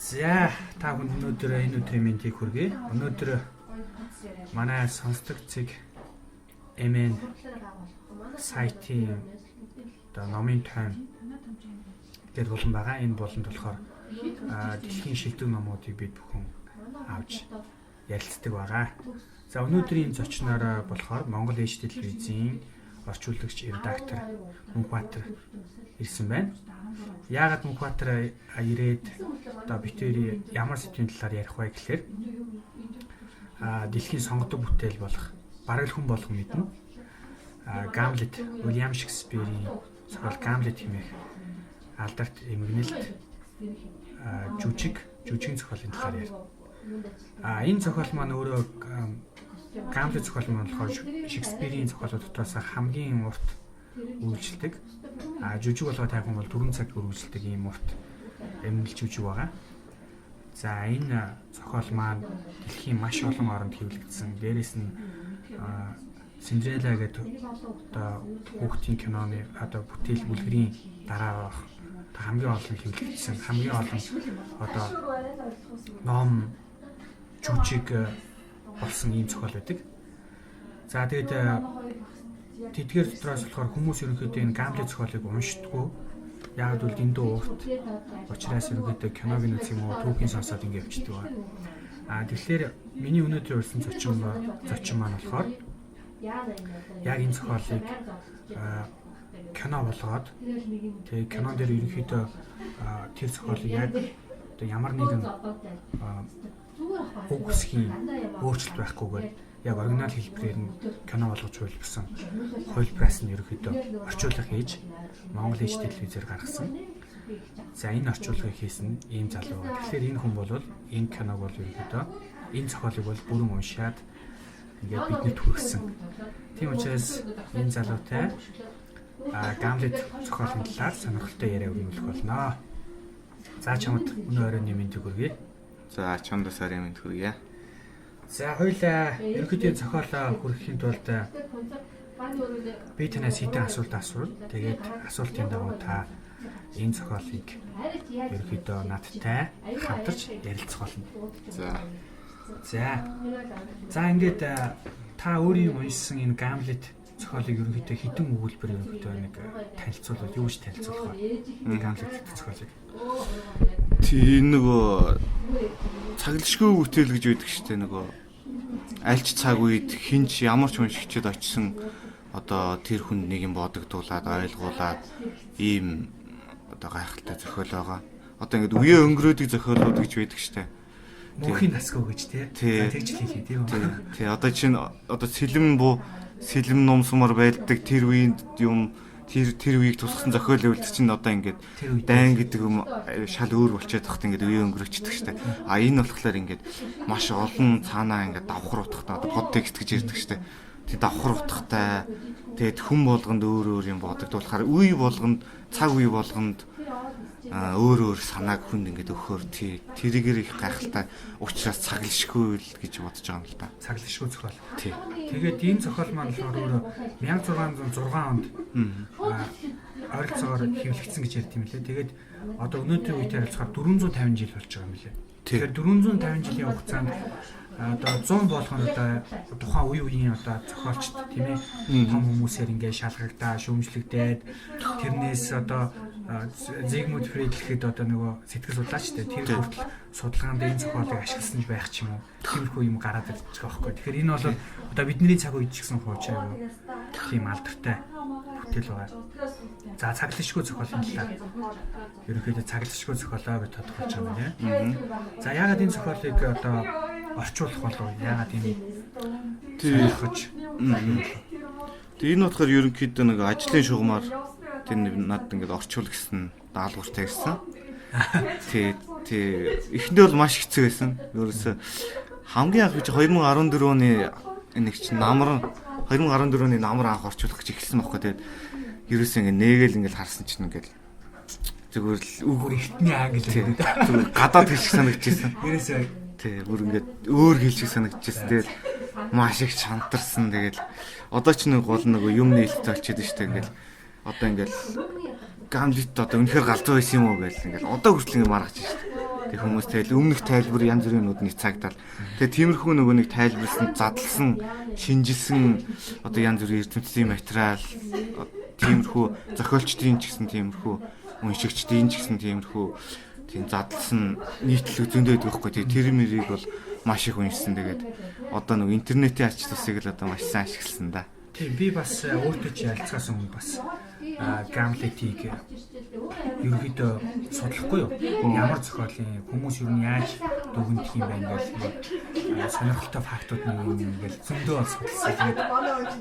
За та бүхэнд өнөөдөр энэ өдрийн мэндийг хүргэе. Өнөөдөр манай сонсдог цэг MN сайтын одоо номын тойм гэдэг булан байгаа. Энэ буланд болохоор дэлхийн шилдэг номуудыг бид бүхэн авч ярилцдаг байгаа. За өнөөдрийн зочноор болохоор Монгол Ээж телевизийн орчуулагч редактор Мөнхбаатар ирсэн байна. Яагаад Мөнхбаатар ирээд одоо бид хоёрын ямар сэдвийн талаар ярих вэ гэхээр дэлхийн сонгодог бүтээл болох бараг л хүн болгон мэднэ. Гамлет, Уильям Шекспирийн зохиол Гамлет хэмээх алдарт эмгэнэлт жүжиг зохиолын талаар ярина. Энэ зохиол маань өөрөө Гамлет зохиол маань болохоор Шекспирийн зохиолууд дотроос хамгийн урт үргэлжилдэг. Жүжиг болгоо тайван бол 4 цаг үргэлжилдэг ийм урт эмгэнэлт жүжиг байгаа. За энэ зохиол маань дэлхийн маш олон оронд хэвлэгдсэн. Дээрээс нь Синдрелла гэдэг одоо хүүхдийн киноны одоо бүтээл бүлгэрийн дараа байх хамгийн олон хэвлэгдсэн, хамгийн олон одоо ном жүжиг болсон ийм зохиол байдаг. За тэгээд тэдгээр дотроос болохоор хүмүүс ерөнхийдөө энэ Гамлет зохиолыг уншдаггүй. Яг л дэндүү урт учраас ерөнхийдөө киног нь үзэх юм уу, түүхийн сонсоод ингэ явчихдаг ба. Тэгэхээр миний өнөөдөр урьсан зочин маань болохоор яг энэ зохиолыг кино болгоод тэгээ кинон дээр ерөнхийдөө тэр зохиолыг яг одоо ямар нэгэн үг үсгийн өөрчлөлт байхгүйгээр яг оригинал хэлбэрээр нь кино болгож хувилбарсан хувилбараас нь ерөнхийдөө орчуулга хийж Монгол Ээж телевизээр гаргасан. За энэ орчуулгыг хийсэн ийм залуу байгаа. Тэгэхээр энэ хүн бол энэ киног бол ерөнхийдөө энэ зохиолыг бол бүрэн уншаад ингээд биднэрт хүргэсэн. Тийм учраас энэ залуутай Гамлет зохиолын талаар сонирхолтой яриа өрнүүлэх болно. За чамд өнөө оройн мэндийг хүргэе. За чамд бас оройн мэнд хүргэе. За хоёлаа ерөнхийдөө зохиолоо хүргэхийн тулд би танаас хэдэн асуулт асууя. Тэгээд асуултын дагуу та энэ зохиолыг ерөнхийдөө надтай хамтарч ярилцах болно. За. За. За ингээд та өөрийн уншсан энэ Гамлет зохиолыг ерөнхийдөө хэдэн өгүүлбэр ерөнхийдөө нэг танилцуулбал юу гэж танилцуулах вэ? Гамлет зохиолыг. Тийм нөгөө цаглшгүй бүтээл гэж байдаг шүү дээ, нөгөө альч цаг үед хинч ямар ч уншигчд очисон одоо тэр хүнд нэг юм бодогдуулаад ойлгуулад ийм одоо гайхалтай зохиол байгаа. Одоо ингээд үе өнгөрөөдөг зохиолууд гэж байдаг шүү дээ. Мөнхийн насгүй гэж тий. Тэгж хэлээ тийм үү. Тий. Одоо чинь одоо сэлэм бу сэлэм нум сумар байлдаг тэр үеийн юм тэр үеийг тусгасан зохиол байвал чинь одоо ингээд дайн гэдэг юм шал өөр болчиход тахт ингээд үе өнгөрөөчдөг штэ. А энэ болохоор ингээд маш олон цаанаа ингээд давхар утгатай одоо подтекст гэж ярьдаг штэ. Тэг давхар утгатай. Тэгээд хүн болгонд өөр өөр юм бодогдуулахаар үе болгонд цаг үе болгонд өөр өөр санааг хүнд ингээд өгөхөөр тэрийгэр их гайхалтай учраас цаглшгүй л гэж бодож байгаа юм л да. Цаглшгүй зохиол. Тий. Тэгээд ийм зохиол маань болохоор өөрөө 1606 онд ойролцоогоор хэвлэгдсэн гэж ярьд юм лээ. Тэгээд одоо өнөөдрийн үетэй харилцахаар 450 жил болж байгаа юм лээ. Тэгэхээр 450 жилийн хугацаанд одоо 100 болгоно одоо тухайн үе үеийн одоо зохиолчд тийм ээ том хүмүүсээр ингээд шалгагдаа, шүүмжлэгдээд тэрнээс одоо Зигмунд Фрейд гэхэд одоо нөгөө сэтгэл судлаач тэ тэр хүртэл судалгаанд энэ зохиолыг ашигласан ч байх ч юм уу. Тиймэрхүү юм гараад ирж байгаа байхгүй. Тэгэхээр энэ бол одоо бидний цаг үед ч гэсэн хуучаа юу тийм алдартай бүтээл байгаа. За цаглашгүй зохиолын талаар ерөнхийдөө цаглашгүй зохиолоо гэж тодорхойлж байгаа юм тийм. За яагаад энэ зохиолыг одоо орчуулах болов? Яагаад энэ сонирхож? Тэгээ энэ болохоор ерөнхийдөө нэг ажлын шугамар тэр надад ингээд орчуул гэсэн даалгавартай ирсэн. Тий, тий. Эхэндээ бол маш хэцүү байсан. Ерөөсөө хамгийн анх би 2014 оны нэг чинь намар 2014 оны намар анх орчуулах гэж эхэлсэн байхгүй. Тэгээд ерөөсөө ингээд нээгээл ингээд харсан чинь ингээд зүгээр л үгээр эртний англи зүгээр гадаад хэл шиг санагдчихсан. Ерөөсөө тий, бүр ингээд өөр хэл шиг санагдчихсан. Тэгээд маш их чантарсан. Тэгээд одоо ч нэг гол нөгөө юм нээлттэй болчиход шүү дээ. Ингээд одоо ингээд Гамлет одоо үнэхээр галзуу байсан юм уу гэж ингээд одоо хүртэл ингээд маргаж шүү дээ. Тэг хүмүүс тэгэл өмнөх тайлбар янз бүрийн юмнууд нэг цагтаал. Тэгээ тиймэрхүү нөгөө нэг тайлбарлсан, задлсан, шинжилсэн одоо янз бүрийн эрдэмтдийн материал, тиймэрхүү зохиолчдын ч гэсэн тиймэрхүү уншигчдын ч гэсэн тиймэрхүү тийм задлсан нийтлэг зөндөө байдаг байхгүй. Тэгээ тэр мэрийг бол маш их уншсан. Тэгээд одоо нөгөө интернетийн ач тусыг л одоо маш сайн ашигласан да. Тийм, би бас өөртөө ч ялцгаас өмнө бас Гамлетийг ерөнхийдөө судлахгүй юу? Ямар зохиолын хүмүүс юу нь яаж дүгнэх юм бэ ингээл сонирхолтой фактууд нэг юм ингээл зөндөө бол судалсан. Тэгээд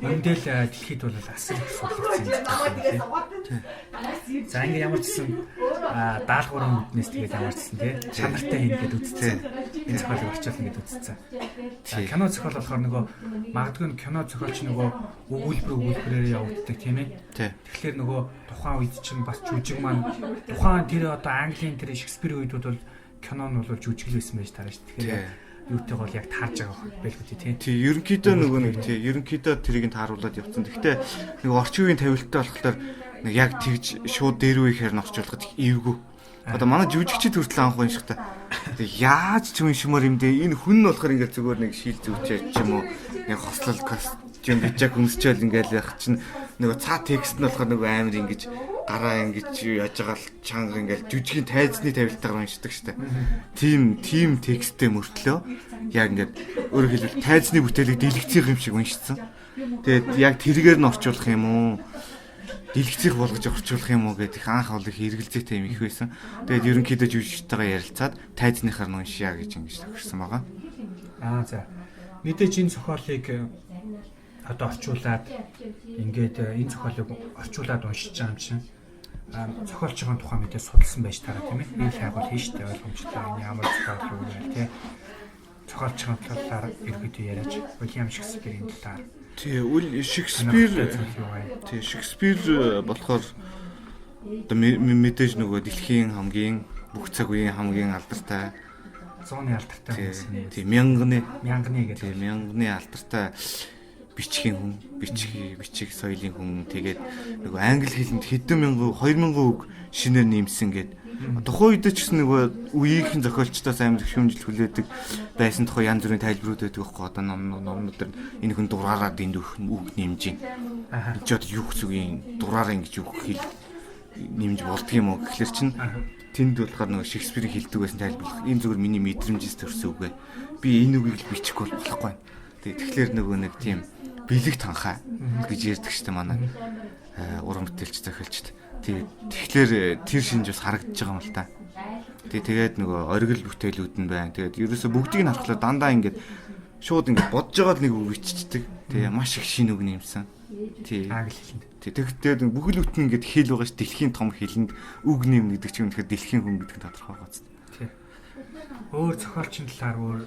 өндөл дэлхийд бол асар их судлагдсан юм тийм. За ингээ ямар ч гэсэн даалгаврын үднээс тэгээд ямар ч гэсэн тий чанартай хийнэ гэдээ үзсэн. Энэ зохиолыг орчуулна гэдээ үзсэн. За кино зохиол болохоор нөгөө магадгүй кино зохиолч нөгөө өгүүлбэр өгүүлбэрээр явагддаг тийм ээ. Тэгэхээр нөгөө тухайн үед чинь бас жүжиг маань тухайн тэр одоо Английн тэр Шекспир үед бол кино нь бол жүжиг л байсан байж таарна шүү. Тэгэхээр юутэйг бол яг таарж байгаа байлгүй тий. Тий, ерөнхийдөө нөгөө нэг тий, ерөнхийдөө тэрийг нь тааруулаад явцсан. Гэхдээ нэг орчин үеийн тавилттай болохоор нэг яг тэгж шууд дээр үехээр нь орчуулахад эвгүй. Одоо манай жүжигчид хүртэл анх уншихтаа тэг яаж ч уншмаар юм дээ. Энэ хүн нь болохоор ингээд зүгээр нэг шил зүүчээ ч юм уу нэг хослол костюм бичээг өмсчөөл ингээд явах чинь нөгөө цаа текст нь болохоор нөгөө амар ингэж гараа ингэж яаж байгаа л чанга ингээд жүжигийн тайзны тавилтаагаар уншдаг штэ. Тийм тийм тексттэй мөртлөө яг ингээд өөрөөр хэлбэл тайзны бүтээлийг дэлгэцийнх юм шиг уншицсан. Тэгээд яг тэргээр нь орчуулах юм уу? Дэлгэцийнх болгож орчуулах юм уу гэдэг анх бол их эргэлзээтэй юм их байсан. Тэгээд ерөнхийдөө жүжигчтэйгээ ярилцаад тайзныхаар нь уншия гэж ингэж тохирсон байгаа. Аа за. Мэдээж энэ зохиолыг одоо орчуулад ингээд энэ зохиолыг орчуулад уншиж байгаа юм чинь зохиолчийн тухай мэдээ судалсан байж таараа тийм ээ. Ил хайгуул хийн штэ ойлгомжтой энэ ямар зохиол юу вэ тийм. Зохиолчийн талаар ерөөдөө яриач Уильям Шекспирийн талаар. Тий, үл Шекспир тий, Шекспир болохоор одоо мэдээж нөгөө дэлхийн хамгийн бүх цаг үеийн хамгийн алдартай 100-ны алдартай хүмүүс юм. Тий, мянганы гэдэг. Тий, мянганы алдартай бичгийн хүн, бичиг соёлын хүн. Тэгээд нөгөө англи хэлэнд хэдэн мянган 2000 үг шинээр нэмсэн гээд тухайн үед ч гэсэн нөгөө үеийнхэн зохиолчдоос амар их шүүмжил хүлээдэг байсан тухай янз бүрийн тайлбарууд байдаг байхгүй. Одоо номнууд дээр энэ хүн дураараа дэнд үг нэмж байна. Энд ч одоо юу гэсэн үг юм дураараа ингэж үг хэл нэмж болдго юм уу гэхлээр чинь тэнд болохоор нөгөө Шекспирийн хэлдэг байсан тайлбарлах энэ зүгээр миний мэдрэмжээс төрсөн үг ээ. Би энэ үгийг л бичихгүй болохгүй. Тэгэхээр нөгөө нэг тийм бэлэг танхаа гэж ярьдаг штэ манай уран бүтээлч зохиолчд. Тэгэхээр тэр шинж бас харагдаж байгаа юм л та. Тэгээд нөгөө оргил бүтээлүүд нь байна. Тэгээд ерөөсө бүгдийг нь харахлаа дандаа ингээд шууд ингээд бодож байгаа л нэг үг биччихдэг. Тэгээ маш их шинэ үг нэмсэн. Тий. Англи хэлэнд. Тий. Тэгээд бүхэл бүтэн ингээд хэл байгаа ш дэлхийн том хэлэнд үг нэмнэ гэдэг чинь үнэхээр дэлхийн хүн гэдэг нь тодорхой байгаа зү. Тий. Өөр зохиолчийн талаар өөр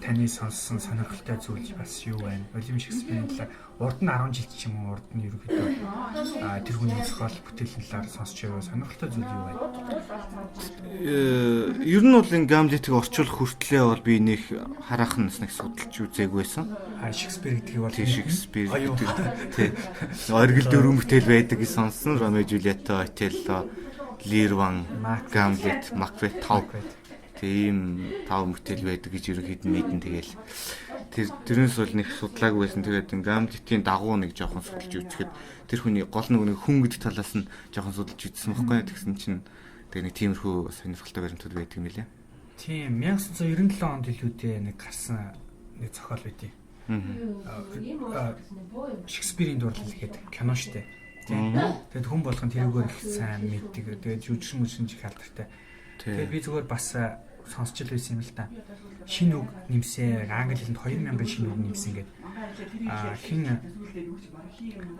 таны сонссон сонирхолтой зүйл бас юу байна? Уильям Шекспирийн талаар урд нь 10 жил ч юм уу урд нь ерөнхийдөө тэр хүний зохиол бүтээлийн талаар сонсч байгаа сонирхолтой зүйл юу байна? Ер нь бол энэ Гамлетийг орчуулах хүртлээ бол би нэг хараахан нэг судалж үзээгүй байсан. Шекспир гэдгийг бол тий Шекспир гэдэг тий оргил дөрвөн бүтээл байдаг гэж сонссон. Ромео Жульетта, Отелло, Лирван, Гамлет, Макбет 5 тийм 5 бүтээл байдаг гэж ерөнхийд нь мэдэн. Тэгэл тэрнээс бол нэг судлаагүй байсан. Тэгээд Гамлетийн дагуу нэг жоохон судалж үзэхэд тэр хүний гол нэг хүн гэдэг талаас нь жоохон судалж үзсэн байхгүй. Тэгсэн чинь тэг нэг тиймэрхүү сонирхолтой баримтууд байдаг юм лээ. Тийм 1997 онд илүүтэй нэг гарсан нэг зохиол байдیں۔ Шекспирийн дурлал гэдэг кино штэ. Тийм. Тэгээд хүн болгон тэрүүгээр их сайн мэддэг. Тэгээд жүжигчин мүжигчин их алдартай. Тэгээд би зүгээр бас сонсч л байсан юм л та. Шинэ үг нэмсээ англи хэлэнд 2000 шинэ үг нэмсэн гэдэг. Хин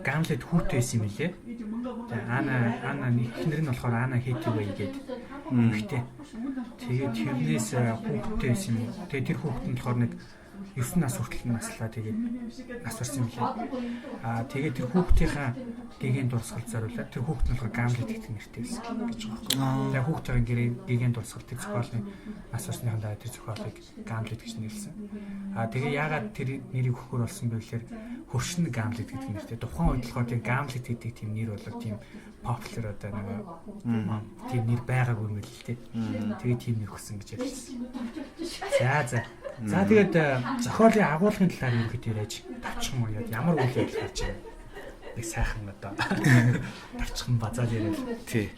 Гамлет хүүтэй байсан юм лээ. Тэгээ Ана эхнэр нь болохоор Ана Хэтвей гэдэг эмэгтэй. Тэгээд тэрнээс хүүхдтэй байсан юм. Тэгээд тэр хүүхэд нь болохоор нэг 9 нас хүртэл наслаа тэгээд нас барсан юм лээ. Тэгээд тэр хүүхдийнхаа гэгээн дурсгал зориулаад тэр хүүхэд нь болохоор Гамлет гэдэг нэртэй байсан гэж байгаа байхгүй. Тэгээд хүүхдийн гэгээн дурсгал тэр зохиолын нас барсныхан дараа тэр зохиолыг Гамлет гэж нэрлсэн. Тэгээ яагаад тэр нэрийг өгөхөр болсон бэ гэхээр хөршин Гамлет гэдэг нэртэй. Тухайн үед болохоор тэр Гамлет гэдэг тийм нэр болоо тийм Popular одоо нэг тийм нэр байгаагүй юм л тий. Тэгээд тийм нэр өгсөн гэж ярьсан. За за. За тэгээд зохиолын агуулгын талаар ерөнхийдөө яриач тавчхан уу ямар үйл явдал гарч байна. Нэг сайхан одоо тавчхан базаад яриад. Тий.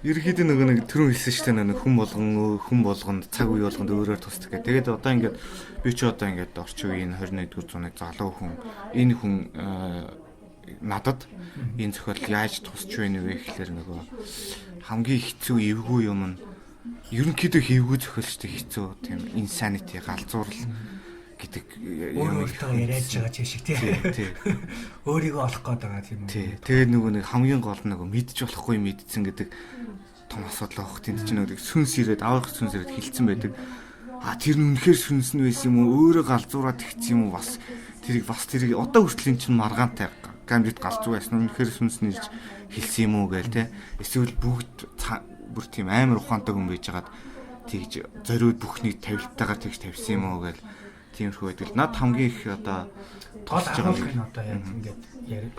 Ерөнхийдөө нөгөө нэг түрүүн хэлсэн шүү дээ, нэг хүн болгонд цаг үе болгонд өөрөөр тусдаг гэх. Тэгээд одоо ингээд би чи одоо ингээд орчин үеийн 21-р зууны залуу хүн, энэ хүн надад энэ зохиол яаж тусч байна вэ гэхлээр нөгөө хамгийн хэцүү эвгүй юм нь ерөнхийдөө хэвгүй зохиол шүү дээ, хэцүү тийм insanity, галзуурал гэдэг. Өөр өөртөө яриад байгаа ч шиг тий. Өөрийгөө олох гээд байгаа тийм үү. Тэгээд нөгөө нэг хамгийн гол нь нөгөө мэдж болохгүй мэдсэн гэдэг том асуудал аах. Тэнд чинь нөгөө сүнс ирээд, аавынх сүнс ирээд хилцэн байдаг. А тэр нь үнэхээр сүнс нь байсан юм уу? Өөрөө галзуураад тэгсэн юм уу? Бас тэрийг бас тэрийг одоо хүртэл эн чинь маргаантай, Гамлет галзуу байсан, үнэхээр сүнс нь ирж хэлсэн юм уу гээл те. Эсвэл бүгд бүр тийм амар ухаантай хүн байжгаад тэгж зориуд бүхнийг тавилттайгаар тэгж тавьсан юм уу гээл тиймэрхүү байдаг. Над хамгийн их одоо гол агуулгын нь одоо яг ингээд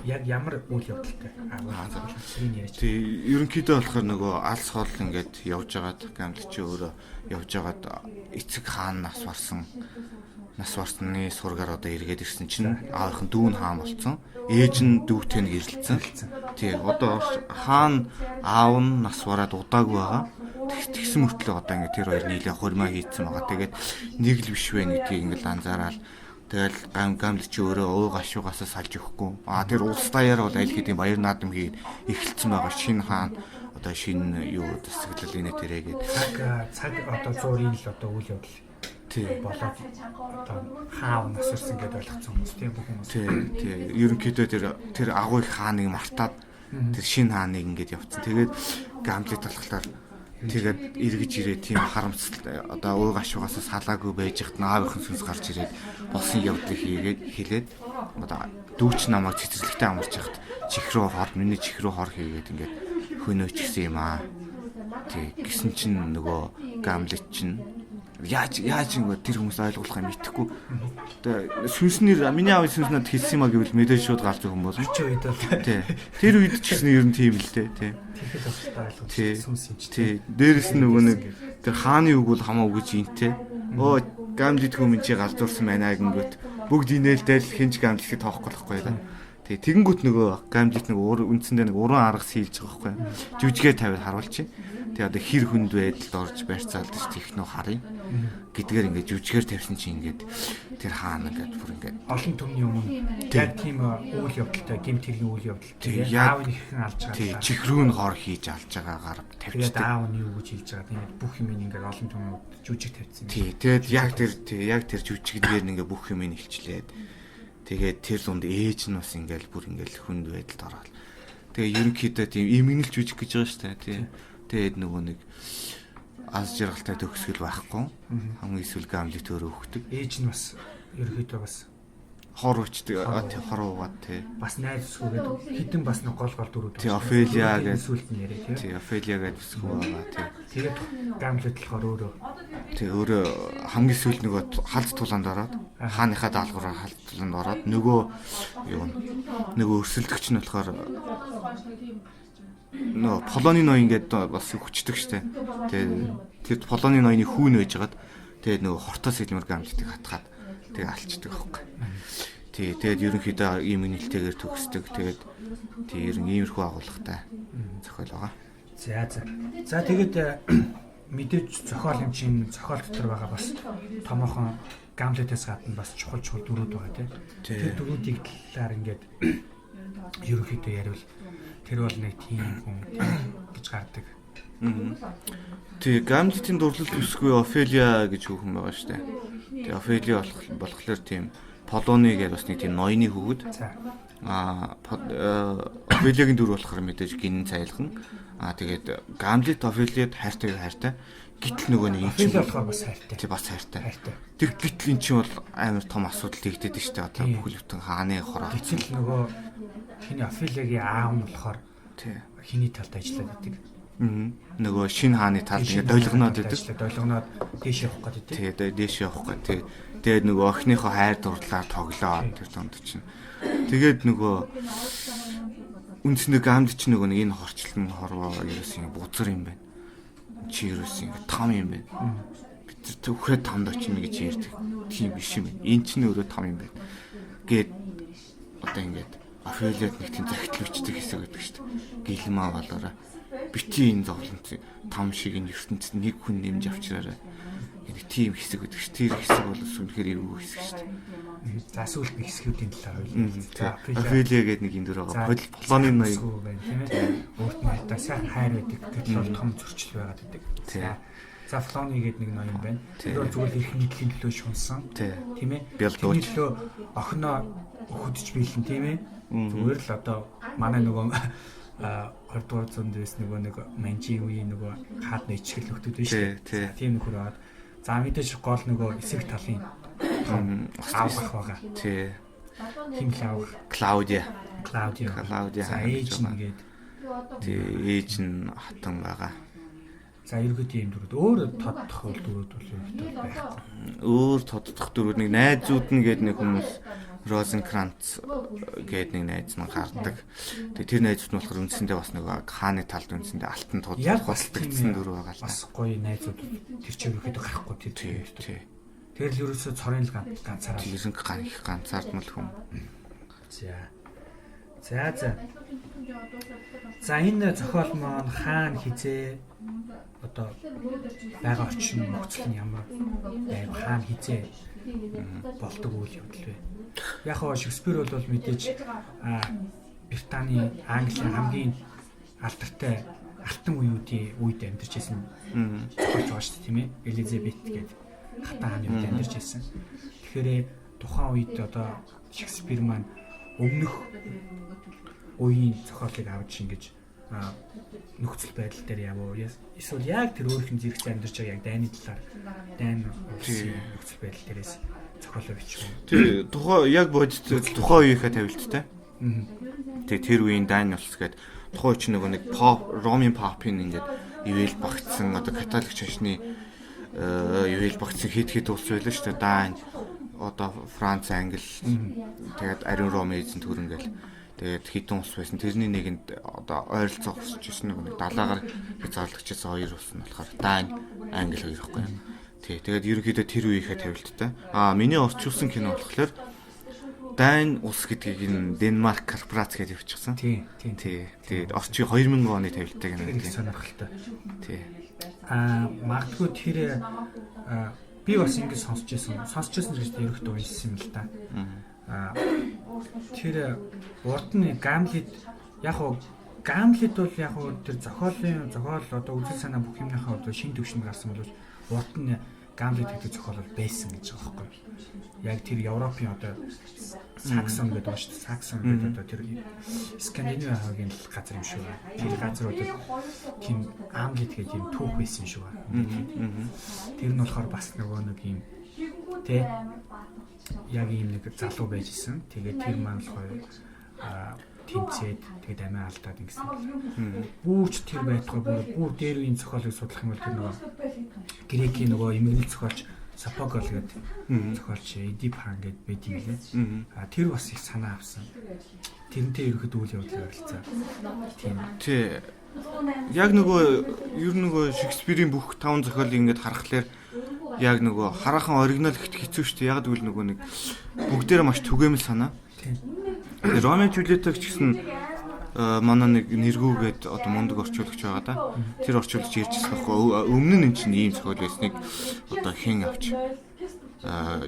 яг ямар үйл явдалтай агуулгын яриач. Тий, ерөнхийдөө болохоор нөгөө алс хол ингээд явж байгаад Гамлет чи өөрөө явж байгаад эцэг хаан нас барсан. Нас барсны сургаар одоо эргээд ирсэн чинь аавынх нь дүүн хаан болцсон. Ээж нь дүүтэй нэг ирэлцсэн. Тий, одоо хаан аав нь нас бараад удаагүй байгаа. Тэгсэн мөртлөө одоо ингээд тэр хоёр нийлээ хурмаа хийцэн байгаа. Тэгээд нэг л биш вэ гэдгийг ингээд анзаараад тэгэл Гамлет чи өөрөө ууг ашуугасаа салж өгөхгүй. А тэр улс даяар бол аль хэдийн баяр наадам хийгээд эхэлсэн байгаа. Шинэ хаан одоо шинэ юу засаглал инэ тэрэ гээд цаг одоо зуурын л одоо үйл явдал тий болоод одоо хаав нас ирсэн гэдээ ойлгоцсон хүмүүс тий бүх хүмүүс. Тий, тий. Ерөнхийдөө тэр агуу их хааныг мартаад тэр шинэ хааныг ингээд явцсан. Тэгээд Гамлет болохоор тэгээд эргэж ирээ тийм харамсалтай одоо ууг ашуугасаа салаагүй байж хат аавынх нь сүнс гарч ирээд болсон явдлыг хийгээд хэлээд одоо дүүч намайг цэцэрлэгтээ амарч хат чихрүү хор, миний чихрүү хор хийгээд ингээд хөнөөч гэсэн юм аа. Тий, гисэн чинь нөгөө Гамлет чинь яаж ингээд тэр хүмүүс ойлгуулах юм мэдэхгүй. Одоо сүнснэр миний аавын сүнс надад хэлсэн юм а гэвэл мэдээж шууд галзуу хүн болно. Орчин үед бол тий. Тэр үед ч гэсэн ер нь тийм л дээ, тий. Тэгэхэд бас ойлгомжтой сүнс юм чи. Тий. Дээрэс нь нөгөө нэг тэр хааны үг бол хамаагүй гэж интэй. Оо Гамлет хүмүүс чи галзуурсан байна гингөт бүгд инээлтэл хинч Гамлетийг тоохгүй болохгүй да. Тий, тэгэнгүүт нөгөө Гамлет нэг үндсэндээ нэг уран арга сийлж байгаа байхгүй. Жүжигээр тавиад харуулчих. Тэгээ одоо хэр хүнд байдалд орж барьцаалдаж технөө харъя гэдгээр ингээд жүжигээр тавьсан чинь ингээд тэр хаана ингээд бүр ингээд олон түмний өмнө яг тийм үйл явдалтай гэмт хэргийн үйл явдалтай аав нь хэрхэн алж байгаа. Тий, чихрүү нь хор хийж алж байгаагаар тавьчихдаг. Тэгээд аав нь юу гэж хэлж байгаа тийм бүх юм ингээд олон түмнүүд жүжиг тавьсан. Тий, тэгээд яг тэр тий яг тэр жүжигдгээр нь ингээд бүх юм илчлээд тэгээд тэр дунд ээж нь бас ингээд бүр ингээд хүнд байдалд ороод тэгээ ерөнхийдөө тийм имгэнэл жүжиг гэж байгаа шүү дээ тий. Тэгээд нөгөө нэг аз жаргалтай төгсгөл байхгүй. Хамгийн эсвэл Гамлет өөрөө өгдөг. Ээж нь бас ерөнхийдөө бас хор өчдөг, хор уугаад тий. Бас найз өсгөөгээд хідэн бас нэг гол дөрүүд. Тий, Офелия гэдэг сүлд нь яриа тий. Тий, Офелия гэдэг өсгөө байгаа тий. Тэгээд Гамлет болохоор өөрөө. Тий, өөрөө хамгийн сүүлд нөгөө халз тулаанд ороод хааныхаа даалгавраар халз тулаанд ороод нөгөө юу нөгөө өрсөлдөгч нь болохоор нөө Полоны ноён гэдэг бас хүчдэг штэ. Тэгээ тэр Полоны ноёны хүүн байжгаад тэгээд нөгөө хортоо сэлмэр Гамлетыг хатгаад тэгээ алчдаг аахгүй. Тий, тэгээд ерөнхийдөө ийм нэлтэйгээр төгсдөг. Тэгээд тий ер нь иймэрхүү агуулгатай зохиол байгаа. За за. За тэгээд мэдээж зохиол юм чинь зохиол дотор байгаа бас томоохон Гамлетээс гадна бас чухал дөрүүд байгаа тий. Тэр дөрүүдийг талаар ингээд ерөнхийдөө яриул тэр бол нэг тийм хүн гэж гардаг. Тий, Гамлетийн дурлал төсгүй Офелия гэж хүүхэн байгаа шүү дээ. Тий, Офелия болохоор тийм Полоны гэж бас нэг тийм ноёны хүүхэд. Аа, Офелиягийн дүр болохоор мэдээж гинэн цайлган. Аа, тэгээд Гамлет Офелияд хайртай. Гэтэл нөгөө нэг юм чинь болохоор бас хайртай. Тий, бас хайртай. Тэг гэтэл эн чинь бол амар том асуудал тэгдэд шүү дээ. Одоо бүхэл бүтэн хааны хороо. Гэтэл нөгөө хиний Офелиягийн аав нь болохоор тий хиний талд ажиллаад байдаг. Нөгөө шинэ хааны талд ингээд долгоноод байдаг. Долгоноод дээш явах гэдэг тий. Тий, дээш явах гэдэг. Тий. Тэгээд нөгөө охиныхоо хайр дурлалаар тоглоод тэр дунд чинь. Тэгээд нөгөө Үндсэндээ Гамлет ч нөгөө нэг энэ хорчлон хорвоо ерөөс ингэ бузар юм байна. Чи ерөөс ингэ там юм байна. Бид нар төвхөө тамд очино гэж ярьдаг. Тийм биш юм байна. Энэ чинь өөрөө там юм байна. Гээд одоо ингээд Офелиад нэг тийм захидал бичдэг хэсэг байдаг шүү дээ. Гэлмаа болоорой. Бити энэ зовлонц там шиг энэ ертөнцид нэг хүн нэмж авчираарай. Нэг тийм хэсэг байдаг шүү. Тэр хэсэг бол үнэхээр эвгүй хэсэг шүү дээ. За сүүлд нэг хэсгүүдийн талаар ойлголоо. Офелиа гэдэг нэг энэ дөр байгаа. Полоны ноён байна тийм ээ. Өөрт нь хайртай сайхан хайр байдаг. Тэр бол том зөрчил байгаад байдаг. За Флони гэдэг нэг ноён байна. Тэр бол зүгээр эрх мэдлийн төлөө шунсан. Тийм ээ. Тэрний төлөө охиноо өгөдөж биелэн тийм ээ. Зүгээр л одоо манай нөгөө 20 дугаар зуунд байсан нөгөө нэг манжийн үеийн нөгөө хаад ичгэл нөхдүүд байна шүү дээ. Тийм нөхөр аваад. За мэдээж гол нөгөө эсрэг талын аавах байгаа. Тий. Хим л аавах. Клаудиа. Клаудиа. За ээж нь гээд. Тий, ээж нь хатан байгаа. За ерөөхдөө ийм дөрүүд өөр тоддох бол дөрүүд бол ерөөхдөө байхгүй. Өөр тоддох дөрүүд нэг найзууд нь гээд нэг хүмүүс Розенкранц гээд нэг найз нь гардаг. Тэгээ тэр найзууд нь болохоор үндсэндээ бас нэг хааны талд үндсэндээ алтан тудалдагдсан дөрөв байгаа л. Бас гоё найзууд тэр чинь ерөөхдөө гарахгүй тэр. Тий. Тэр л ерөөсөө цорын л ганцаараа. Ерөнх ган их ганцаардмал хүн. За. За за. За энэ зохиол маань хаана хизээ одоо байгаа орчин нөхцөл нь ямар байв, хаана хизээ болдог үйл явдал вэ? Яг хоо Шекспир бол мэдээж Британий, Английн хамгийн алдартай алтан үеүүдийн үед амьдарч байсан зохиолч байгаа шүү дээ, тийм ээ. Элизабет гэдэг хатан хааны үед амьдарч байсан. Тэгэхээр тухайн үед одоо Шекспир маань өмнөх үеийн зохиолыг авч ингэж нөхцөл байдал дээр явуу. Эсвэл яг тэр өөрийнх нь зэрэгцээ амьдарч байгаа яг дайны талаар дайн улсын нөхцөл байдал дээрээс зохиолоо бичих юм. Тэр тухайн яг бодит тухайн үеийнхээ тавилттай. Тэгээ тэр үеийн дайн улс гээд тухайн үе чинь нөгөө нэг поп, Ромын попын ингээд ивэл багтсан одоо католик чашны ивэл багтсан хэд хэд улс байлаа шүү дээ. Дайн одоо Франц, Англи тэгээд ариун Ром эзэн төр ингээл тэгээд хэдэн улс байсан. Тэрний нэгэнд одоо ойролцоох өсөж ирсэн нэг далаагаар хязгаарлагдчихсан хоёр улс нь болохоор Дайн, Англи хоёр ихгүй юм. Тий, тэгээд ерөнхийдөө тэр үеийнхээ тавилттай. Аа, миний орчуулсан кино болохоор Дайн улс гэдгийг энэ Денмарк корпорац гэж явчихсан. Тий, тий. Тий. Тэгээд орчин 2000 оны тавилттай кино. Тэр сонирхолтой. Тий. Аа, магадгүй тэр би бас ингэж сонсч байсан. Сонсч байсан гэж ерөнхийдөө уншсан юм л та. Аа, тэр урд нь Гамлет яг уу Гамлет бол яг уу тэр зохиолын зохиол одоо үзэл санаа бүх юмныхаа одоо шин төвшөнд гарсан боловч урд нь Гамлет гэдэг зохиол бол байсан гэж байгаа байхгүй. Яг тэр Европын одоо Саксон гэдэг байна шүү дээ. Саксон гэдэг одоо тэр Скандинави хогийн газар юм шиг байна. Тэр газруудад тийм Гамлет гэдэг юм түүх байсан юм шиг байна. Тэр нь болохоор бас нөгөө нэг юм тэ яг ийм нэг залуу байж исэн. Тэгээд тэр маань болохоор тэмцээд тэгээд амиа алдаад ингэсэн. Бүүч тэр байтугай бүр дээр үеийн зохиолыг судлах юм бол тэр нөгөө грекийн нөгөө эмгэнэл зохиолч Сопокл гэдэг зохиолч Эдип хаан гэдэг байд юм лээ. А тэр бас их санаа авсан. Тэрнтэй ерөөхдөө үйл явдал ойролцоо. Тийм. Тий. Яг нөгөө ер нь нөгөө Шекспирийн бүх таван зохиолыг ингээд харахаар яг нөгөө хараахан оригинал ихт хэцүү шүү дээ. Яг гэвэл нөгөө нэг бүгдээрээ маш түгээмэл санаа. Тийм. Ромео Жулиетаг ч гэсэн манай нэг нэргүүгээд одоо мундаг орчуулагч байгаа да. Тэр орчуулагч ярьжсэн байхгүй. Өмнө нь эн чинь ийм зохиол байсныг одоо хэн авч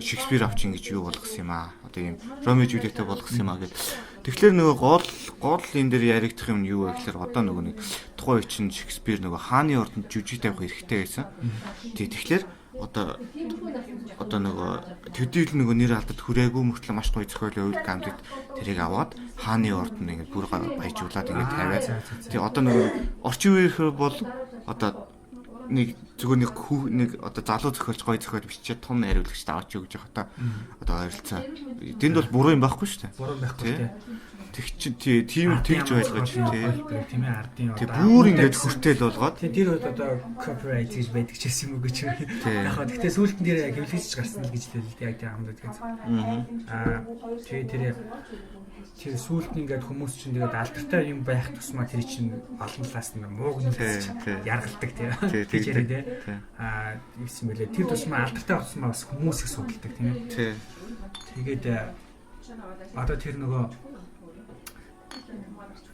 Шекспир авч ингэж юу болгосон юм аа. Одоо ийм Ромео Жулиета болгосон юм аа гэд. Тэгэхээр нөгөө гол энэ дээр яригдах юм нь юу вэ гэхээр одоо нөгөө нэг тухайн үе чинь Шекспир нөгөө хааны ордонд жүжиг тавих эрхтэй байсан. Тий, тэгэхээр одоо нөгөө төдийл нөгөө нэр алдад хүрээгүй мөртлөө маш гоё зохиол байвал Гамлет тэрийг аваад хааны ордонд ингээд бүр баяжуулаад ингээд тавиад. Тий, одоо нөгөө орчин үеийнхэр бол одоо нэг зүгээр нэг нэг одоо залуу зохиолч гоё зохиол бичээд том найруулагчд аваач юу гэж байгаа та одоо ойролцоо. Тэнд бол буруу юм байхгүй шүү дээ. Буруу байхгүй тий. Тэг чи тийм тэгж ойлгож тий. Тийм ээ ардын одоо. Бүр ингээд хүртэл болгоод. Тий тэр үед одоо copyright гэж байдаг ч гэсэн юм уу гэж. Яг хаа гэхдээ сүүлд нь тэр яг хэвлэгдэж гарсан л гэж л дээ яг тийм хамдад гэж. Аа тэгээ тэр сүүлд нь ингээд хүмүүс чинь тэгээд алдартай юм байх тусмаа тэр чинь олон талаас нь мууг нь яргалдаг тий. Гэж яриа тий. Аа ийсэн мөлий тэр тусмаа алдартай тусмаа бас хүмүүс их судалдаг тийм ээ. Тий. Тэгээд одоо тэр нөгөө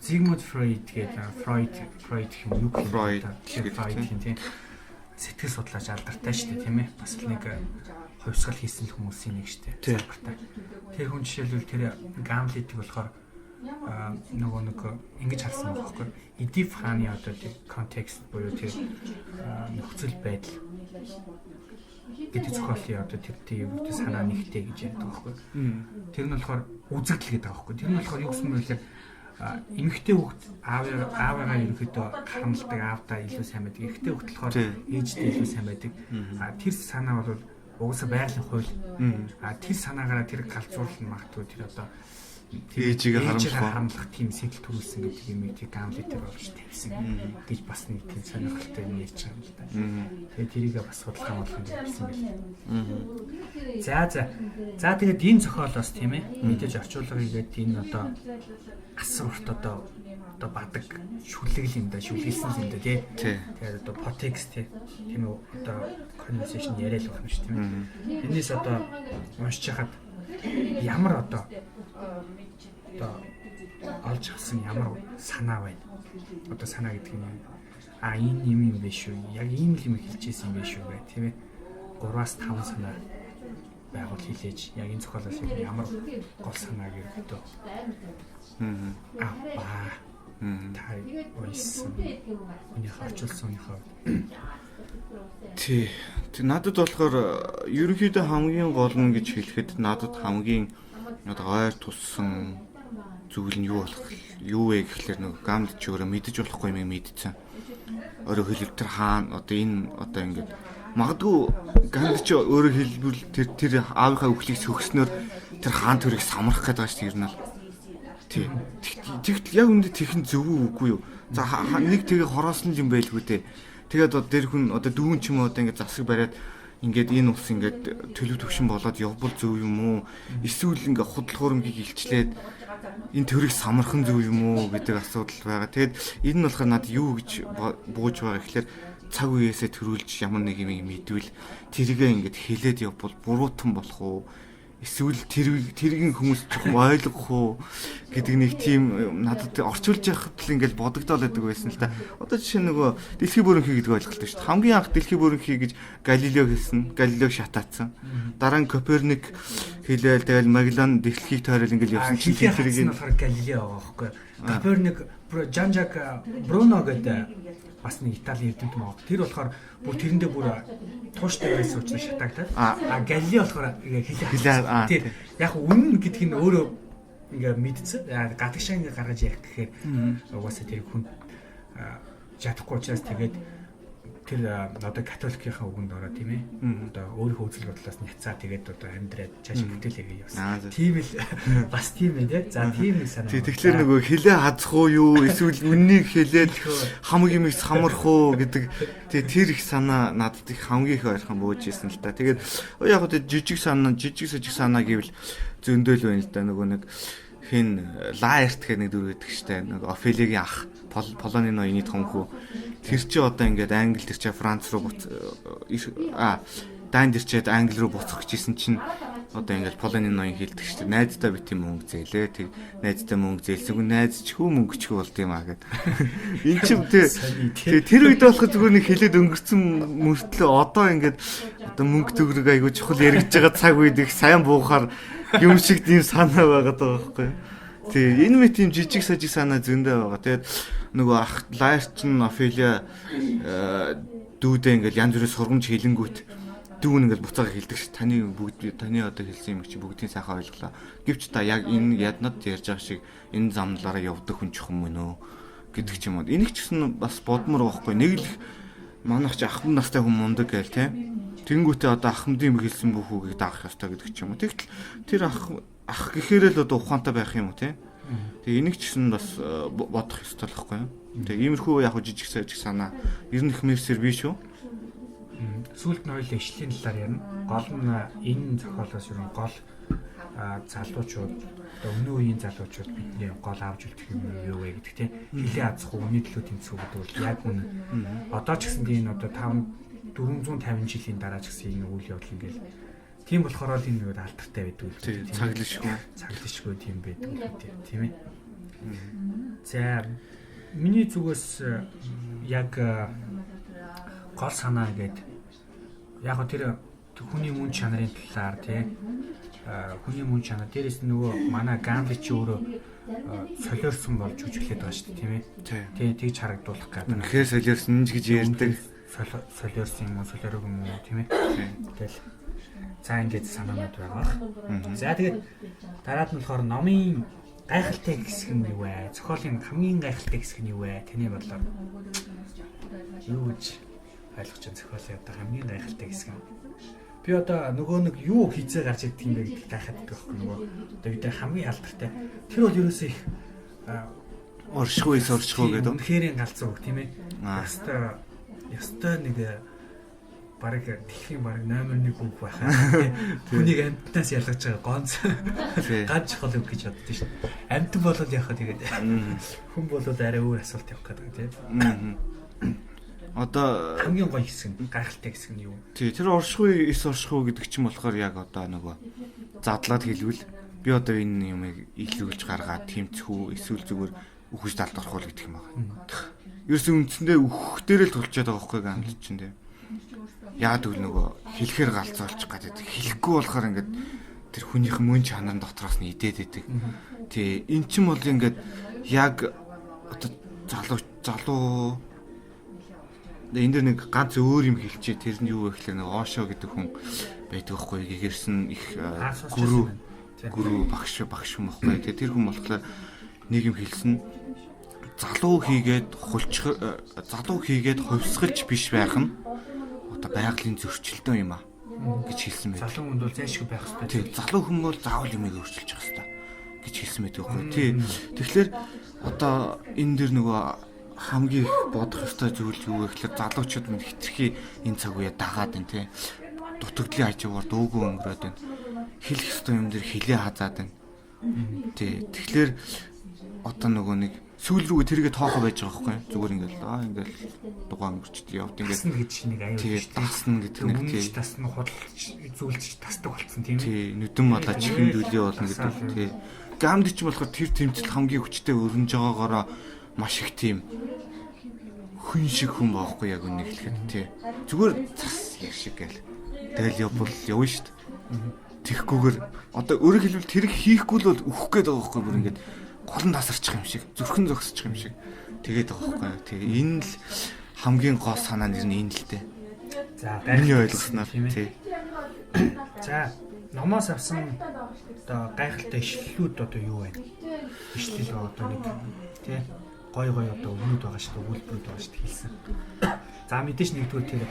Зигмунд Фройд гэдэг Фройд гэх юм юу гэх Фройд гэх тийм сэтгэл судлаач алдартай шүү дээ тийм ээ. Бас л нэг хувьсгал хийсэн л хүмүүсийн нэг шүү дээ. Салбартай. Тэр хүн жишээлбэл тэр Гамлетийг болохоор нөгөө нэг ингэж харсан байгаа байхгүй. Эдип хааны одоо тэр контекст буюу тэр нөхцөл байдал гэдэг зохиолын одоо тэр тийм санаа нэгтэй гэж ярьдаг байхгүй. Тэр нь болохоор үзэгдэл гэдэг байгаа байхгүй. Тэр нь болохоор юу гэсэн бэ гэхээр эмэгтэй хүүхд аавыгаа ерөнхийдөө харамлдаг, аавдаа илүү сайн байдаг. Эрэгтэй хүүхд болохоор ээждээ илүү сайн байдаг. А тэр санаа бол угаасаа байгалийн хууль. А тэр санаагаараа тэр галзуурлал нь магадгүй тэр одоо ээжигээ харамлах тийм сэтэл төрүүлсэн гэдэг юм тийм Гамлетээр болж тавьсан гэж бас нэг тийм сонирхолтой юм ярьж байгаа юм л да. Тэгээд тэрийг бас судалгаа модлон гэсэн байл. За за. За тэгээд энэ зохиолоос тийм ээ мэдээж орчуулга хийгээд энэ одоо асар урт одоо бадаг шүлэг юм да, шүлгэлсэн юм да тий. Тэгээд одоо подтекст тийм үү одоо conversation яриа л байна шүү тийм ээ. Энээс одоо уншиж хахад ямар одоо олж авсан ямар санаа байна. Одоо санаа гэдэг нь а энэ юм юм биш үү? Яг ийм л юм хэлчихсэн юм биш үү гэх тийм ээ. 3-5 санаа байгуул хэлээж яг энэ зохиолоос ямар гол санааг ерөөдөө аваа. Та уншсан. Өнөөх орчуулсан өнөөхөө. Тий. Тэг надад болохоор ерөнхийдөө хамгийн гол нь гэж хэлэхэд надад хамгийн одоо ойр туссан зүйл нь юу болох юу вэ гэхлээр нөгөө Гамлет ч өөрөө мэдэж болохгүй юм мэдсэн. Өөрөөр хэлбэл тэр хаан одоо энэ одоо ингээд магадгүй Гамлет ч өөрөөр хэлбэл тэр аавынхаа үхлийг сөхснөөр тэр хаан төрийг самрах гэдэг байгаа шүү дээ ер нь. Тий. Тэгтэл яг үндэ тэрхэн зөв үү үгүй юу? За нэг тэгээ хороосон юм байлгүй дээ. Тэгээд одоо тэр хүн одоо дүүн ч юм уу одоо ингээд засаг бариад ингээд энэ ус ингээд төлөв төвшин болоод явбал зөв юм уу? Эсвэл ингээд худал хуурмгийг илчлээд энэ төрийг самархан зөв юм уу гэдэг асуудал байгаа. Тэгээд энэ нь болохоор надад юу гэж бууж байгаа гэхлээр цаг үеэсээ төрүүлж ямар нэг юм мэдвэл тэргээ ингээд хэлээд явбал буруутан болох уу? Эсвэл тэргийн хүмүүс жоохон ойлгох уу гэдэг нэг тийм надад орчуулж яхад л ингээл бодогдоол байдаг байсан л та. Одоо жишээ нь нөгөө дэлхийн бүрэнхий гэдэг ойлголт шүү дээ. Хамгийн анх дэлхийн бүрэнхий гэж Галилео хэлсэн. Галилеог шатаацсан. Дараа нь Коперник хэлээл тэгэл Магеллан дэлхийг тойрол ингээл явсан чинь тэрийг нь болохоор Галилео байгаа байхгүй. Коперник, Жан-Жак Бруно гэдэг бас нэг Италийн эрдэмтэн байгаа. Тэр болохоор бүр тэрэндээ бүр тууштай байсан учраас шатаагдаад. А Галилео болохоор хэлээ. Тэр яг үнэн гэдг нь өөрөө ингээ мэдсэн. Гадагшаа ингээ гаргаж ярих гэхээр угаасаа тэр хүн чадахгүй учраас тэгээд тэр одоо католикийнхаа үгэнд ороо тийм ээ. Одоо өөрийнхөө үзэл бодлоос нь яцаа тэгээд одоо амьдраад цааш бүтээлээгээ явсан. Тийм л бас тийм ээ тий. За тийм нэг санаа. Тэгэхээр нөгөө хилээ хазах уу юу эсвэл үннийг хэлээд хамаг юм их самрах уу гэдэг тэгээ тэр их санаа надад их хамгийн их ойрхон бууж исэн л та. Тэгээд яг хөө жижиг санаа, жижиг сажиг санаа гэвэл зөндөөл байна л да. Нөгөө нэг хин Лаерт гэх нэг дүр байдаг штэ. Нэг Офелиагийн ах Полоны ноёны томхүү. Тэр чи одоо ингээд Англи тэр чи Франц руу Данд ирчээд Англи руу буцах гэжсэн чинь одоо ингээд Полоны ноён хэлдэг штэ. Найздаа бити мөнгө зээлээ. Тэг найздаа мөнгө зээлсэгүй найз ч хүү мөнгө ч хүү болд юм аа гэд. Энд чи тэг тэр үед болохоор зүгээр нэг хэлээд өнгөрцөн мөртлөө одоо ингээд одоо мөнгө төгрөг айгуу чухал яригдж байгаа цаг үед их сайн буухаар юм шиг тийм санаа байгаад байгаа байхгүй юу? Тий, энэ мэт тийм жижиг сажиг санаа зөндөө байгаа. Тэгээд нөгөө ах Лаерт нь Офелиа дүүдээ ингээл янз бүрийн сургамж хэлэнгүүт дүүн ингээл буцаага хэлдэг ш. Таны бүгд таны одоо хэлсэн юм чи бүгдийн сайхан ойлголоо. Гэвч та яг энэ яднад ярьж байгаа шиг энэ замналаараа явдаг хүн чухам мөн үү гэдэг ч юм уу. Энийг ч гэсэн бас бодмор байхгүй. Нэг л манайх чи ахмад настай хүн мундаг гээл те. Тэнгүүтээ одоо ахмадын юм хэлсэн бүх үгийг даах ёстой гэдэг ч юм уу. Тэгтэл тэр ах гэхээр л одоо ухаантай байх юм уу те. Тэгээ энийг ч гэсэн бас бодох ёстой л байхгүй юу? Тэгээ иймэрхүү яг жижиг сажиг санаа ер нь их мэрсэр биш үү? Сүүлд нь хоёул ишлэлийн талаар ярина. Гол нь энэ зохиолоос ер нь гол залуучууд одоо өмнө үеийн залуучууд бидний гол авч үлдэх юм юу вэ гэдэг тийм хилээ азах уу, өмнө төлөө тэмцэх үү гэдэг бол яг үнэ. Одоо ч гэсэн тийм одоо 5 450 жилийн дараа ч гэсэн энэ үйл явдал ингээл тийм болохоор л энэ үед алдартай байдаг л тийм цаглшгүй цаглшгүй тийм байдаг л тийм ээ. За миний зүгээс яг гол санаа гэдэг яг гоо тэр хүний мөн чанарын талаар тий хүний мөн чанар дээрээс нь нөгөө манай Гамли чи өөрөө солиорсон болж жүжиглээд байгаа шүү дээ тийм ээ. Тий тэгж харагдуулах гэдэг. Үнэхээр солиорсон ч гэж ярьдаг. Солиорсон юм уу солиорог юм уу тийм ээ. Тэгэл за ингээд санаанууд байгаа. За тэгээд дараад нь болохоор номын гайхалтай хэсэг нь юу вэ? Зохиолын хамгийн гайхалтай хэсэг нь юу вэ? Таны бодлоор юу гэж ойлгож байна зохиолын одоо хамгийн гайхалтай хэсэг нь? Би одоо нөгөө нэг юу хийзээ гарч ирдэг юм бэ гэдгийг гайхаад байдаг байхгүй нөгөө одоо бид нар хамгийн алдартай тэр бол ерөөсөө их оршихгүй оршихгүй гэдэг. Үнэхээр галзуу үг тийм ээ. Ёстой нэг бараг дэлхийн бараг номер 1 үг байхаа. Хүнийг амьтнаас ялгаж байгаа гонц ганц чухал үг гэж боддоо шүү дээ. Амьтан болол яхаа тэгээд хүн болол арай өөр асуулт явах гэдэг тийм. Одоо хамгийн гоё хэсэг нь гайхалтай хэсэг нь юу? Тий, тэр оршихгүй эс оршихгүй гэдэг чинь болохоор яг одоо нөгөө задлаад хэлвэл би одоо энэ юмыг илрүүлж гаргаад тэмцэх үү эсвэл зүгээр үхэж талд орох уу гэдэг юм байна. Ерөөсөн үндсэндээ үхэх дээр л тулчаад байгаа байхгүй гамд чинь тий. Яагаад гэвэл нөгөө хэлэхээр галзуулчих гэдэг. Хэлэхгүй болохоор ингээд тэр хүнийх мөн чанарын дотроос нь идээд идэг. Тий, эн чинь бол ингээд яг одоо залуу энэ дэр нэг ганц өөр юм хэлчихээ. Тэр нь юу вэ гэхээр нэг Ошо гэдэг хүн байдаг байхгүй гэгэрсэн их гүрүү багш юм байхгүй. Тэгээ тэр хүн болохоор нэг юм хэлсэн. Залуу хийгээд хулчих залуу хийгээд хувьсгалж биш байх нь одоо байгалийн зөрчилдөө юм а гэж хэлсэн байдаг. Залуу хүнд бол зайлшгүй байх хэрэгтэй. Тий, залуу хүн бол заавал юмыг өөрчилж явах хэрэгтэй гэж хэлсэн байдаг байхгүй. Тий. Тэгэхээр одоо энэ дэр нөгөө хамгийн их бодох ёстой зүйл юу вэ гэхээр залуучууд минь хитрхи энэ цаг үеэ дагаад байна тий. Дутагдлын хажуугаар дуугүй өнгөрөөд байна. Хэлэх ёстой юм дээр хилээ хазаад байна. Тий. Тэгэхээр одоо нөгөө нэг сүүл рүүгээ тэргээ тоохоо байж байгаа байхгүй зүгээр ингээл ингээл дугаан өнгөрчд явд ингээд гэж нэг аюул тий дасна гэдэг нэг тий дасна худалж зүйлж тасдаг болсон тийм ээ. Тий нүдэн малаа чихэн дүлий болно гэдэг тий. Гамд ч болохоор тэр тэмцэл хамгийн хүчтэй өрнөж байгаагаараа маш их тийм хүн шиг хүн баахгүй яг үнэ хэлэхэд тий. Зүгээр цас яр шиг гээл. Тэгэл явбал явна шүү дээ. Тэгэхгүйгээр одоо өөрөөр хэлбэл тэрийг хийхгүй л бол үхэх гээд байгаа байхгүй бүр ингээд гол нь тасарчих юм шиг, зүрхэн зогсчих юм шиг тэгээд байгаа байхгүй. Тэгээ энэ л хамгийн гол санаа нэр нь энэ л дээ. За миний ойлгосноор тий. За номоос авсан одоо гайхалтай ишлэлүүд одоо юу вэ? Ишлэл одоо нэг тий гой гой одоо өгнүүд байгаа шүү дээ, өгүүлбэрүүд байгаа шүү дээ хэлсэн. За мэдээж нэгдүгээр тэр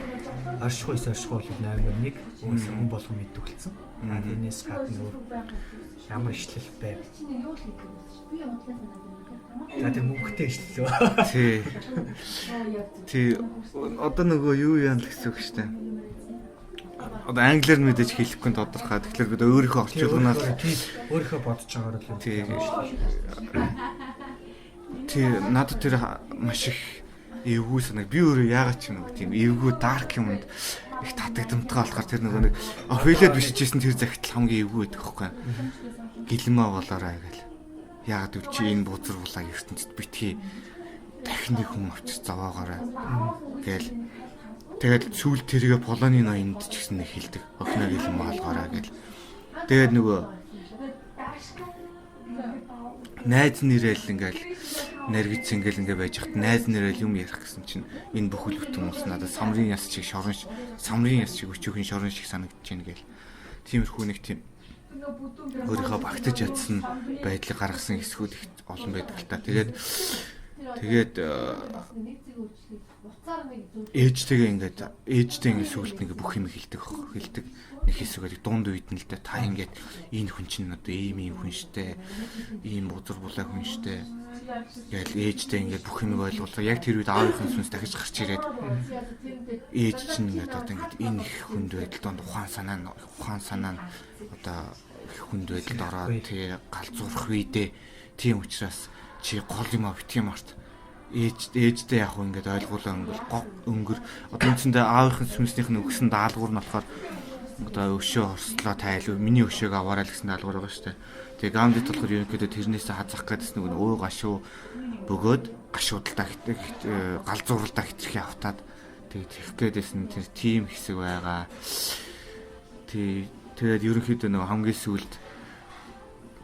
оршихгүй эс оршихгүй бол номер 1 угаасаа хүн болгон мэддэг болсон. А тэрнээс гадна өөр ямар ишлэл байв? За тэр мөнгөтэй ишлэл үү? Тий. Тий. Одоо нөгөө юу яана л гэсэн үг шүү дээ. Одоо англиар мэдээж хэлэхгүй нь тодорхой. Тэгэхээр бид өөрийнхөө орчуулганаас өөрийнхөө бодож байгаагаар л тий. Тий, надад тэр маш их эвгүй санаг. Би өөрөө яагаад ч юм уу тийм эвгүй дарк юмд их татагдамтгай болохоор тэр нөгөө нэг Офелиад бичижсэн тэр захидал хамгийн эвгүй байдаг байхгүй. Гэлмаа болоорой гэл. Яагаад гэвэл чи энэ бузар булаа ертөнцид битгий дахин нэг хүн авчир зовоогоорой гээл. Тэгээд сүүл тэргээ Полоны ноёнд ч гэсэн нэг хэлдэг. Охиноо гэлмаа болгоорой гэл. Тэгээд нөгөө найз нэрэл ингээл наргиц ингээл ингээ байж хат найз нэрэл юм ярих гэсэн чинь энэ бүхэл бүтэн улс надад самрын яс шиг шорон самрын яс шиг өчүүхэн шорон шиг санагдаж байна гээл. Тиймэрхүү нэг тийм өөрийнхөө багтаж ядсан байдлыг гаргасан хэсгүүд их олон байдаг л та. Тэгээд Тэгээд ээжтэйгээ ингээд ээжтэй ингээд сүгэлт ингээд бүх юм хэлдэг хэлдэг. Нэг хэсэг дунд үед нь л дээ та ингээд энэ хүн чинь одоо ийм ийм хүн штэ. Ийм бузар булаа хүн штэ. Гээл ээжтэй ингээд бүх юмыг ойлгуулаа. Яг тэр үед аавынхын сүнс дахиж гарч ирээд ээж чинь ингээд одоо ингээд энэ их хүнд байдал донд ухаан санаа нь одоо их хүнд байдалд ороод тэгээ галзуурах үедээ, тийм учраас чи гол юм а битгий март, ээжтэй яг хөө ингээд ойлгуулаа, өнгөр өнгөр одоо үндсэндээ аавынхын сүнснийх нь өгсөн даалгавар нь болохоор одоо өшөө хорслоо тайл, миний өшөөг аваарай л гэсэн даалгавар байгаа шүү дээ. Тэгээ Гамлет болохоор ерөнхийдөө тэрнээс хазах гэдсэн нэг өө гашуу бөгөөд гашуудалтаа галзууралдаа хитрхи автаад тэгээ тэгэх гээдсэн тэр тим хэсэг байгаа. Тэгээд ерөнхийдөө нөгөө хамгийн сүүлд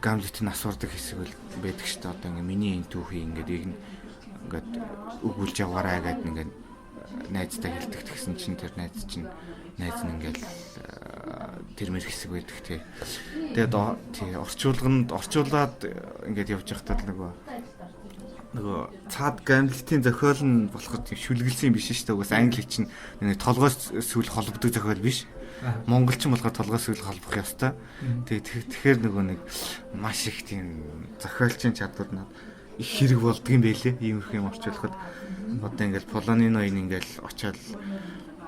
Гамлет нь асуурдаг хэсэг бол байдаг шүү дээ. Одоо ингээ миний энэ түүхийг ингээд ингээд өгүүлж яваарай гэдээ ингээд найздаа хэлдэг. Тэгсэн чинь тэр найз чинь найз нь ингээл тэр мэр хэсэг байдаг тий. Тэгээд тий орчуулганд орчуулад ингээд явж байхдаа л нөгөө цаад Гамлетийн зохиол нь болохоор тийм шүлгэлсэн юм биш шүү дээ. Угаас англи чинь нэг толгоос сүүл холбодог зохиол биш. Монголчин болохоор толгоос сүүл холбох ёстой. Тэгээ тэгэхээр нөгөө нэг маш их тийм зохиолчийн чадвар над их хэрэг болдго юм байлээ. Иймэрхүү юм орчуулахад одоо ингээл Полонино энэ ингээл очиад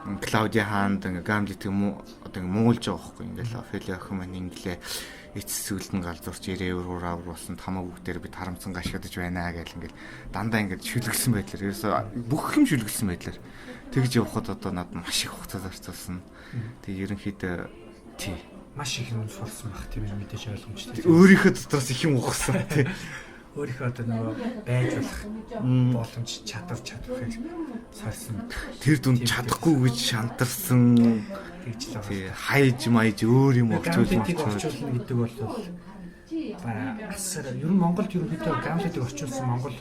Клаудиа хаанд ингээ Гамлет юм уу одоо ингээ муулж байгаа байхгүй, ингээл Офелиа охин маань инглээ, эцэс сүлд нь галзуурч ирээвэр хураавар болсон тамаа бүгдээр бид харамсан гашуудаж байна гэл ингээл дандаа ингээд шүлгэлсэн байдлаар, ерөөсөө бүх юм шүлгэлсэн байдлаар тэгж явхад одоо над маш их хугацаа зарцуулсан. Тэг ерөнхийдөө тий маш их юм сурсан байх, тийм ээ, мэдээж ойлгомжтой. Өөрийнхөө дотроос их юм ухсан тий. Өөрийнхөө одоо нөгөө байж болох боломж чадвар чадварыг сорьсон. Тэр дунд чадахгүй гэж шантарсан. Тэгж л тий хайж маяж өөр юм орчуулж орчуулна гэдэг бол асар ер нь Монголд ерөнхийдөө Гамлетыг орчуулсан Монгол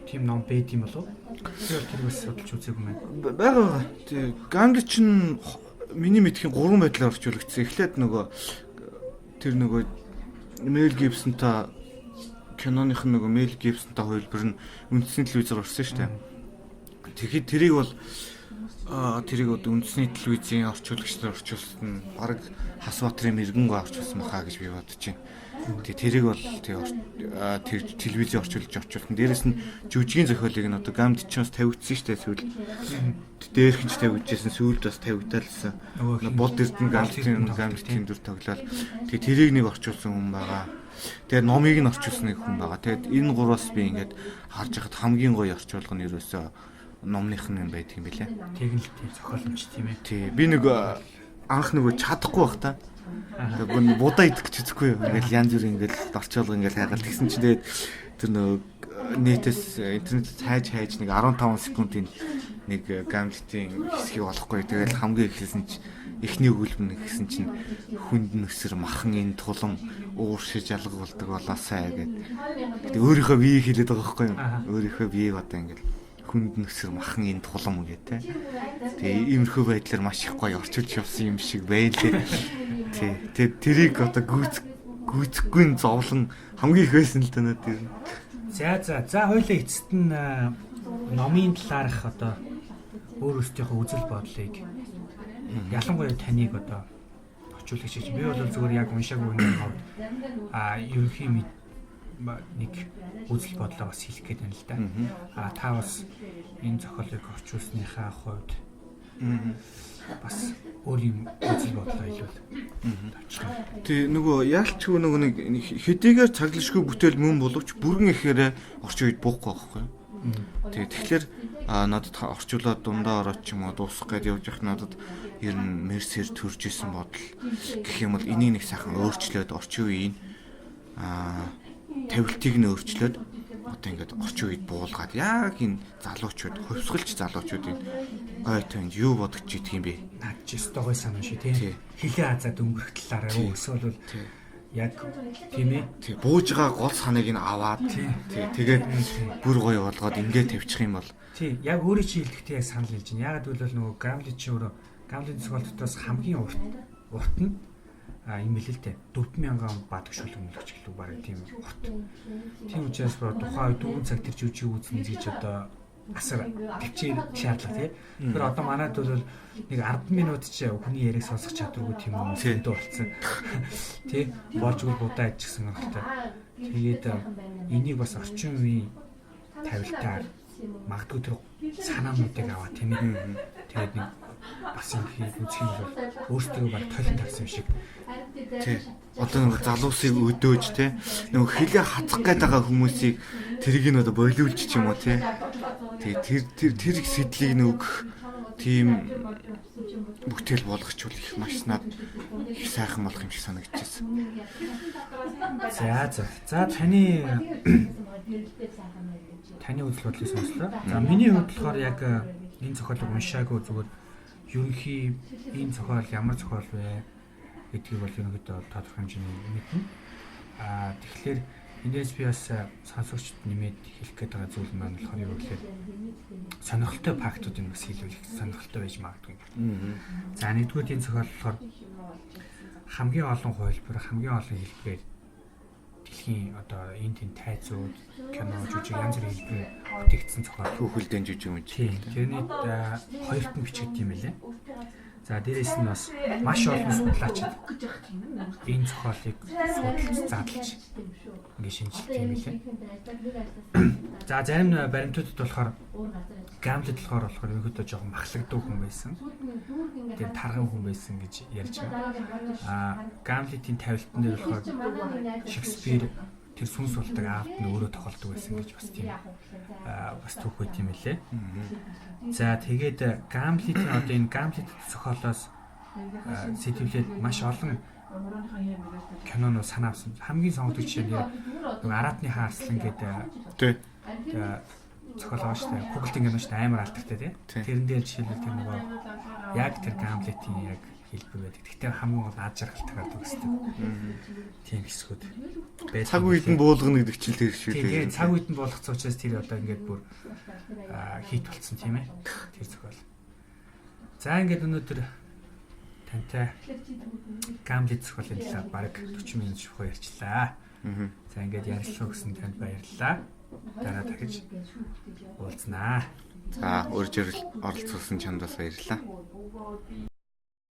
тийм ном байд юм болов? Би бол тэр бас судалж үзээгүй юм байна. Байгаа. Тий Гамлет чинь миний мэдхийн гурван байдлаар орчуулагдсан. Эхлээд нөгөө тэр нөгөө Мел Гибсонтой киноных нь нөгөө Мел Гибсонтой хувилбар нь үндэсний телевизээр орсон шүү дээ. Тэгэхэд тэрийг бол тэрийг одоо үндэсний телевизийн орчуулагчдаар орчуулсан, баг Хасбаатарын мэрэгэн гоо орчуулсан баха гэж би бодож байна. Тэгээ тэрийг бол тэр телевизийн орчуулж орчуулсан. Дээрэс нь жүжигийн зохиолыг нь одоо Гамд ч бас тавигдсан шүү дээ сүүл. Дээрх нь ч тавигдчихсэн, сүүлд бас тавигдаалсан. Болд Эрдэнэ Гамлетийн дүр тоглоод тэгээ тэрийг нэг орчуулсан хүн байгаа. Тэгээд номыг нь орчуулсан нэг хүн байгаа. Тэгээд энэ гураас би ингээд харж байхад хамгийн гоё орчуулга нь ерөөсөө номных нь юм байдаг юм билээ. Тэг нь л тийм зохиоломж, тийм ээ. Тий. Би нэг анх нөгөө чадахгүй бах та. Тэгээд будаа идэх гэж үзэхгүй юу. Ингээл янз бүр ингээл орчуулга ингээл хайгаал тэгсэн чинь тэгээд тэр нөгөө нэтээс интернетээс хайж хайж нэг 15 секундын нэг Гамлетийн хэсгийг олохгүй. Тэгэл хамгийн эхэлсэн чинь эхний өгүүлбэр нь гэсэн чинь хүнд нүсэр махан энэ тулам ууршиж алга болдог болоосай гэд. Гэтэ өөрийнхөө биеийг хэлээд байгаа байхгүй юу? Өөрийнхөө биеийг одоо ингээл хүнд нүсэр махан энэ тулам гэ тэ. Тэгээ иймэрхүү байдлаар маш их гоё орчуулж явсан юм шиг байлээ. Тий. Тэгээ тэрийг одоо гүйцэхгүй нь зовлон хамгийн их байсан л да надад ер нь. За хоёлаа эцэст нь номын талаарх одоо өөр өөртөөхөө үзэл бодлыг, ялангуяа таныг одоо орчуулагч гэж би бол зүгээр яг уншаагүй хүний хувьд ерөнхий нэг үзэл бодлоо бас хэлэх гээд байна л да. Та бас энэ зохиолыг орчуулсныхаа хувьд бас өөр юм үзэл бодлоо хэлвэл тавчих. Тий, нөгөө яалчгүй нөгөө нэг хэдийгээр цаглашгүй бүтээл мөн боловч бүрэн ихээр орчин үед буухгүй байхгүй юу? Тий, тэгэхээр надад орчуулаад дундаа ороод ч юм уу дуусах гээд явж явах надад ер нь Мерсер төрж исэн бодол гэх юм бол энийг нэг сайхан өөрчлөөд орчин үеийн тавилтыг нь өөрчлөөд одоо ингээд орчин үед буулгаад яг энэ залуучууд, хувьсгалч залуучуудын ой тойнд юу бодож идэх юм бэ? Наад чи өстой гой санаа шиг тий. Хилээ азаад өнгөрөх талаараа эсвэл бол яг тийм ээ. Тий, бууж байгаа гол санааг нь аваад тий, тэгээд бүр гоё болгоод ингээд тавьчих юм бол тий, яг өөрөө чи хэлэхдээ яг санал хэлж байна. Ягаад гэвэл нөгөө Гамлет чи өөрөө Гамлетийн зохиол дотроос хамгийн урт урт нь юм билээ л дээ. 4000 бадаг шүлэг мөлөгч гэлүү бараг тийм урт. Тийм учраас тухайн үед 4 цаг тэр жүжиг үзнэ гэж одоо асар төвчээр шаардлага тий. Тэгэхээр одоо манайд бол нэг 10 минут ч хүний яриаг сонсох чадваргүй тийм хүмүүс зөндөө болсон. Тий. Боожгүй будаа ижчихсэн сонирхолтой. Тэгээд энийг бас орчин үеийн тавилтаар магадгүй тэр санаануудыг аваа тийм ээ. Тэгээд нэг бас юм хийх үзэх юм бол өөртөө баг толон тавьсан юм шиг. Тий. Одоо нэг залуусыг өдөөж тий. Нөгөө хилээ хатах гээд байгаа хүмүүсийг тэрийг нь одоо болиулж ч юм уу тий. Тэгээ тэр тэр тэр сэтлийг нь өгөх тийм бүтээл болгочвол их маш над их сайхан болох юм шиг санагдчихсэн. За за. За таны үзэл бодлыг сонслоо. За миний хувьд болохоор яг энэ зохиолыг уншаагүй зүгээр ерөнхий энэ зохиол ямар зохиол вэ гэдгийг бол ерөнхийдөө тодорхой хэмжээний мэднэ. Аа тэгэхээр эндээс би бас сонсогчд нэмээд хэлэх гээд байгаа зүйл маань болохоор юу гэхээр сонирхолтой фактуудыг бас хэлвэл их сонирхолтой байж магадгүй. За нэгдүгээр энэ зохиол болохоор хамгийн олон хувилбар, хамгийн олон хэлбэрээр дэлхийн одоо энэ тийм тайзууд, кино, жүжиг янз бүрийн хэлбэрээр бүтээгдсэн зохиол. Түүхэлдэн жүжиг юм чи. Тэрний хоёрт нь бичигдсэн юм байлээ. За дээрээс нь бас маш олон судлаачид энэ зохиолыг судалж задлж ингэ шинжилдэг юм билээ. За зарим баримтуудад болохоор Гамлет болохоор ерөнхийдөө жоохон махлагдуу хүн байсан. Тийм тарган хүн байсан гэж ярьж байгаа. Аа Гамлетийн тавилтан дээр болохоор Шекспир тэр сүнс болдог аавд нь өөрөө тоглодог байсан гэж бас тийм бас түүх байт юм лээ. За тэгээд Гамлетийн одоо энэ Гамлет зохиолоос сэтвлээд маш олон киноноо санаа авсан. Хамгийн сонгодог жишээ нь нөгөө Аратны хаарслан гэдэг зохиол байгаа шүү дээ. Google-ийн кино шүү дээ, амар алдартай тий. Тэрэн дээр жишээлбэл тэр нөгөө яг тэр Гамлетийн яг хэлбэр байдаг. Гэхдээ хамгийн гол ад жаргалтайгаар төгсдөг. Тийм хэсгүүд байдаг. Цаг үед нь буулгана гэдэг чинь тэр шүү дээ. Тийм, цаг үед нь буулгацсан учраас тэр одоо ингээд бүр хит болцсон тийм ээ. Тэр зохиол. За ингээд өнөөдөр тантай Гамлет зохиолын талаар бараг 40 минут шувуу ярьчлаа. За ингээд ярилцлага өгсөн танд баярлалаа. Дараа дахиж уулзнаа. За урьж оролцуулсан чамд бас баярлалаа.